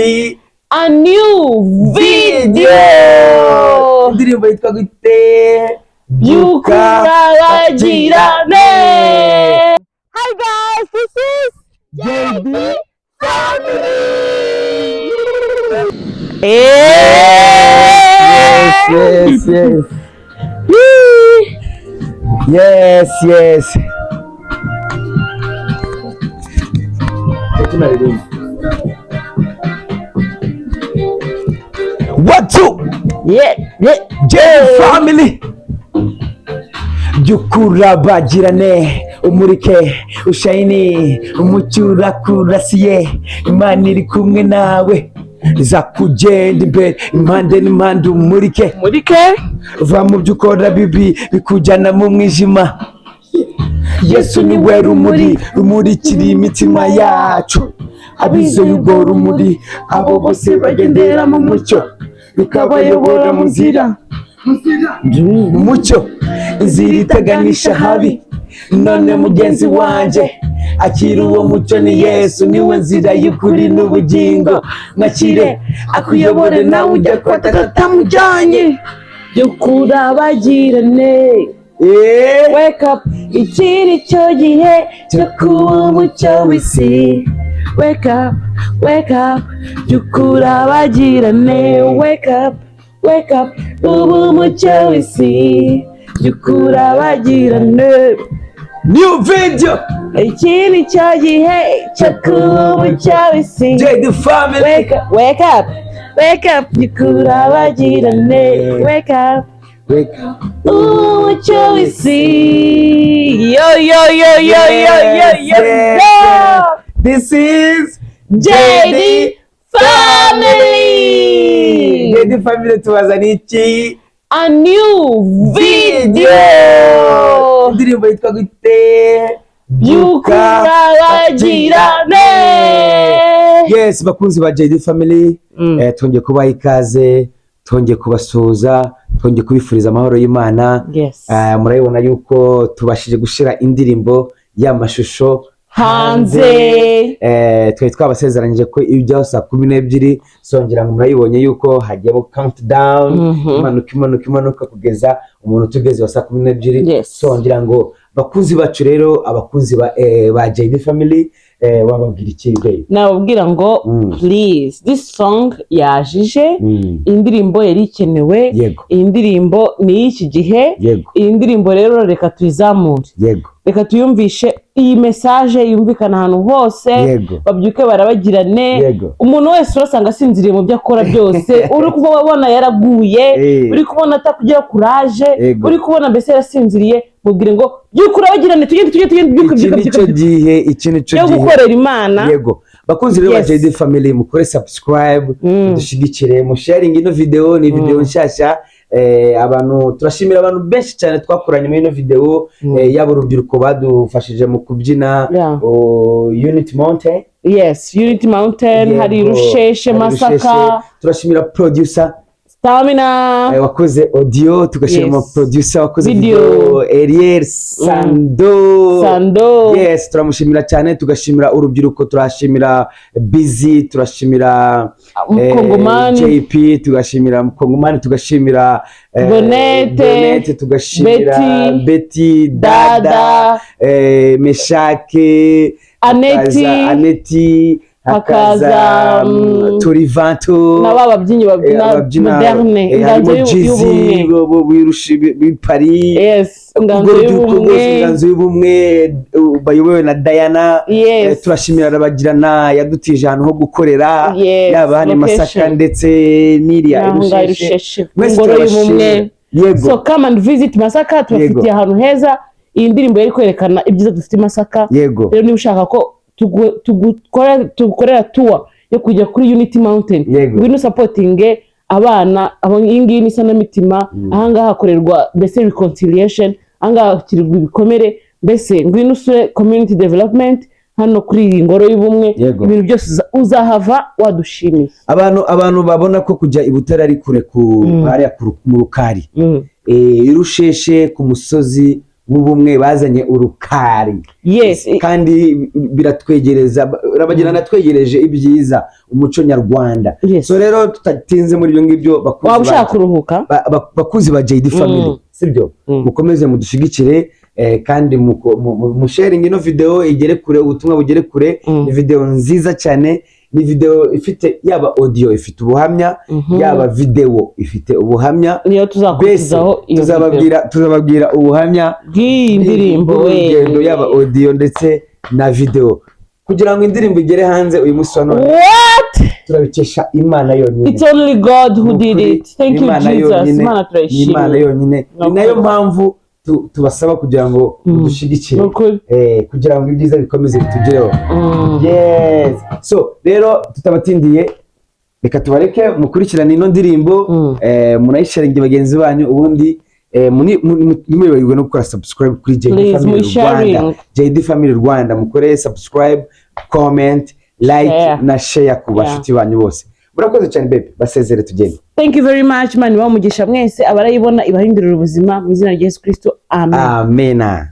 A new video. Indirimbo yitwa gute? Byuka urabagirane. Hi guys, this is JD Family. Yes. One, two. Yeah. JD Family. Byuka urabagirane, umurike ushayini, umucyo urakurasiye, Imana iri kumwe nawe, izakugenda imbere impande n'impande, umurike. Murike. Va mu byo ukora bibi bikujyana mu mwijima. Yesu ni we rumuri rumurikira imitima yacu. Abizeye urwo rumuri, abo bose bagendera mu mucyo, rukabayobora mu nzira, mu mucyo, inzira itaganisha habi. None mugenzi wanjye, akira uwo mucyo. Ni Yesu, niwe nzira y'ukuri n'ubugingo. Mwakire akuyobore, nawe ujya kwataka atamujyanye. Byuka urabagirane. Wake up, iki ni cyo gihe cyo kuba umucyo w'isi. Wake up, wake up, byuka urabagirane. Wake up, wake up, uba umucyo w'isi. Byuka urabagirane. New video. Iki ni cyo gihe cyo kuba umucyo w'isi. JD Family. Wake up, wake up, wake up, byuka urabagirane. Wake up. Wake up. Umucyo w'isi. Yo, yo, yo, yo, yo, yo, yo, Yes, yo. This is JD Family. JD Family tubazaniye iki? A new video. Indirimbo yitwa gute? Byuka urabagirane. Yes, bakunzi ba JD Family, twongeye kubaha ikaze, twongeye kubasuhuza, twongeye kubifuriza amahoro y'Imana. Murabibona yuko tubashije gushyira indirimbo y'amashusho hanze. Twari twabasezeranyije ko ijyaho saa 12, songera ngo murayibonye yuko hajyamo countdown, imanuka, imanuka, imanuka kugeza umuntu tugeze wa saa 12. So ngira ngo bakunzi bacu rero, abakunzi ba JD Family, wababwira iki, babe? Nababwira ngo please, this song yajije. Iyi ndirimbo yari ikenewe. Iyi ndirimbo ni iy'iki gihe. Iyi ndirimbo rero reka tuyizamure. Reka tuyumvishe iyi message yumvikana ahantu hose. Babyuke barabagirane. Umuntu wese urasanga asinziriye mu byo akora byose, uri kubona yaraguye, uri kubona atakugira courage, uri kubona mbese yarasinziriye, mubwire ngo byuka urabagirane, tugende, tugende, tugende, byuka, Iki byuka, ni byuka, cyo byuka. gihe, iki ni cyo Cyo gihe gukorera Imana. Yego, bakunzi rero ba JD Family, mukore subscribe, dushyigikire, musharinge ino video. Ni video nshyashya. Abantu turashimira abantu benshi cyane twakoranye muri ino video, yaba urubyiruko badufashije mu kubyina, Unity Mountain. Yes, Unity Mountain, hari Rusheshe, hari Masaka. Rusheshe. Turashimira producer Stamina wakoze audio, tugashimira producer wakoze video. video, Ariel Sando. Sando. Yes, turamushimira cyane. Tugashimira urubyiruko, turashimira Busy, turashimira Mukongomani. JP, tugashimira Mukongomani, tugashimira Bonete, Bonete, tugashimira Betty, Betty Dada, Dada, Meshake, Aneti, hakaza Aneti, hakaza hakaza, Torivanto na ba babyinnyi babyina ababyina, moderne, inganzo harimo Jizi y'ubumwe. b'i Paris. Yes, inganzo Urwo rubyiruko rwose, y'ubumwe. Inganzo y'ubumwe, bayobowe na Diana. Turashimira Rabagirana yadutije ahantu ho gukorera, yaba hano i Masaka location. ndetse n'iriya N'aho ngaho i Rusheshe. Rusheshe, Mwese ingoro turabashimira. y'ubumwe. So come and visit Masaka, tubafitiye ahantu heza. Iyi ndirimbo yari kwerekana ibyiza dufite i Masaka. Rero niba ushaka ko tugukorera tour yo kujya kuri Unity Mountain, ngwino supportinge abana iyi ngiyi ni isanamitima. Ahangaha hakorerwa mbese reconciliation, ahangaha hakirirwa ibikomere. Mbese ngwino usure community development hano kuri iyi ngoro y'ubumwe. Ibintu byose uzahava wadushimiye. Abantu babona ko kujya i Butare ari kure, ku hariya mu Rukari, i Rusheshe ku musozi w'ubumwe, bazanye urukari. Kandi biratwegereza, Rabagirana natwegereje ibyiza, umuco nyarwanda. So rero tutatinze muri ibyo ngibyo, bakunzi Waba ushaka kuruhuka. Bakunzi ba JD Family, sibyo? Mukomeze mudushyigikire, kandi musharinge ino video igere kure, ubutumwa bugere kure. Ni video nziza cyane, ni video ifite yaba audio ifite ubuhamya, yaba video ifite ubuhamya. Niyo Mbese tuzakurikizaho iyo video tuzababwira ubuhamya bw'iyi ndirimbo we. bw'urugendo, yaba audio ndetse na video, kugira ngo indirimbo igere hanze uyu munsi wa none. What? Turabikesha Imana yonyine. It's only God who did Ni it. Thank you, Imana Jesus. yonyine, Imana ni Imana turayishimiye. yonyine. Ni Ni nayo ukuri. mpamvu tubasaba kugira ngo mudushyigikire, Ni ukuri. Kugira ngo ibyiza bikomeze bitugereho. Yes, so rero tutabatindiye, reka tubareke mukurikirane ino ndirimbo, munayisharinge bagenzi banyu, ubundi ntimwibagirwe no gukora subscribe kuri JD Please, Family muyisharinge. Rwanda. JD Family Rwanda, mukore subscribe, comment, like Share. na share ku bashuti banyu bose. Murakoze cyane. Babe, basezere tugende. Thank you very much. Imana ibahe umugisha mwese. Abarayibona ibahindurira ubuzima mu izina rya Yesu Kristo, amen. Amena.